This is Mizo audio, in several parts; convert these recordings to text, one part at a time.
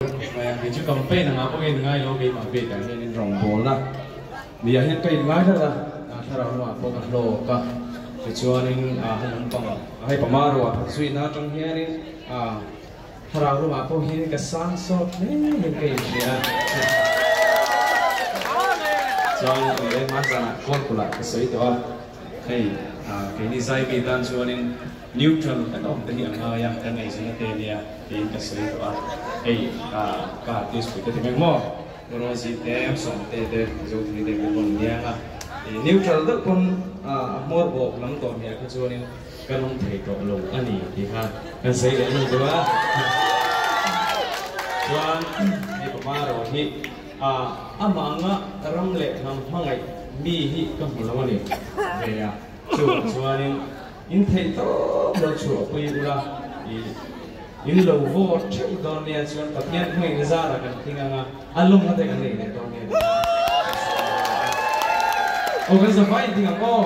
Khawp mai a, kei chu campaign anga pawh in ngai lo keimah bik ah hian in rawngbawlna ni ah hian ka in ngai tlat a, thlarau lamah pawh ka hlawk a, tichuanin hei lampang hei pama ruah zuina atang hianin thlarau lamah pawh hian ka sang sawt hle hian ka inhria a, chuan lehma zanah kawlkulh ah ka sawi tawh a, hei keini zai mi tan chuanin. Neutral kan awm te hi a ngai a, kan ngaihzawna te nia tiin ka sawi tawh a, hei ka ka artist pui te ti mai maw? Rosie te, Sawmte te, Zothani te ka pawn niang a, i neutral deuh pawn a hmawr bawk lam tawh hmiah kha chuanin kan awm thei tawh lo a ni tih kha kan sawi leh hnu duh a. Chuan hei papa erawh hi a amah anga ram leh hnam hmangaih mi hi ka hmu lo a ni ve a, chuvang chuanin In theih tawp lo chhuah pui ula, i in lo vote theuh dawn nia chuan Pathian hmangin zara kan tling ang a, a lawmna te kan nei leh dawn nia tih kan sawi dawn a. Aw kan zavai inting ang aw.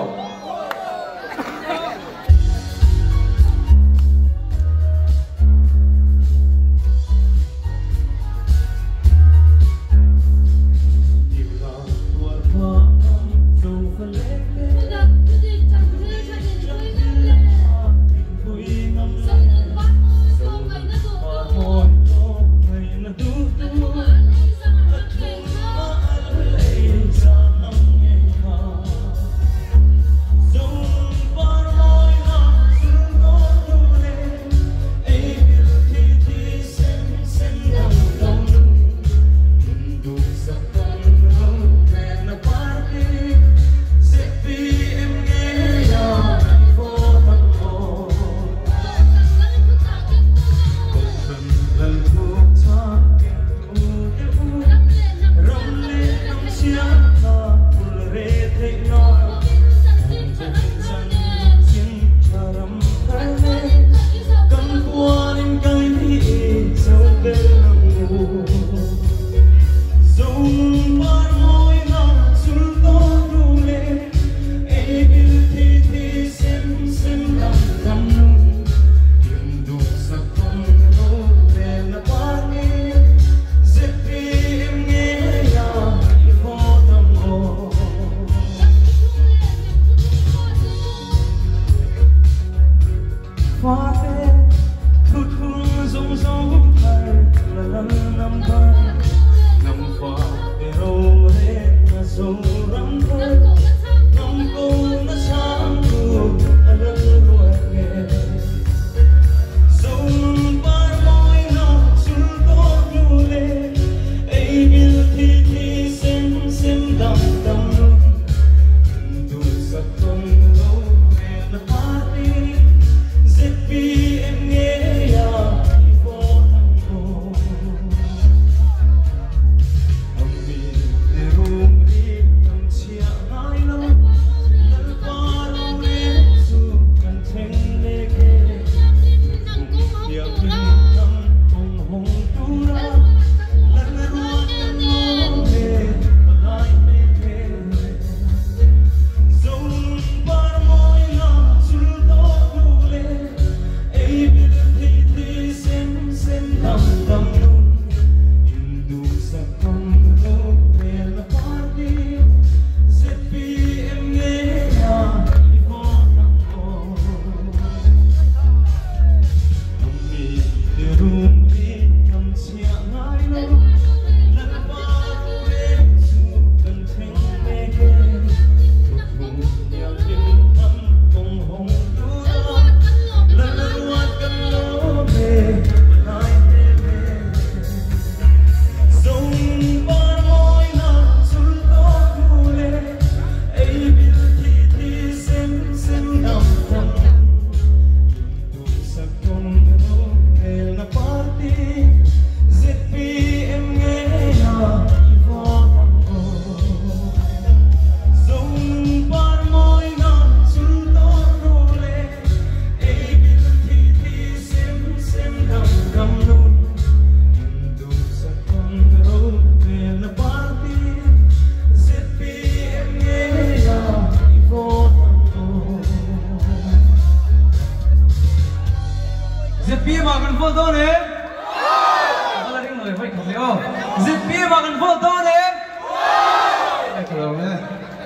Vawikhat leh aw. ZPM ah kan vote dawn em? Ka lawm e.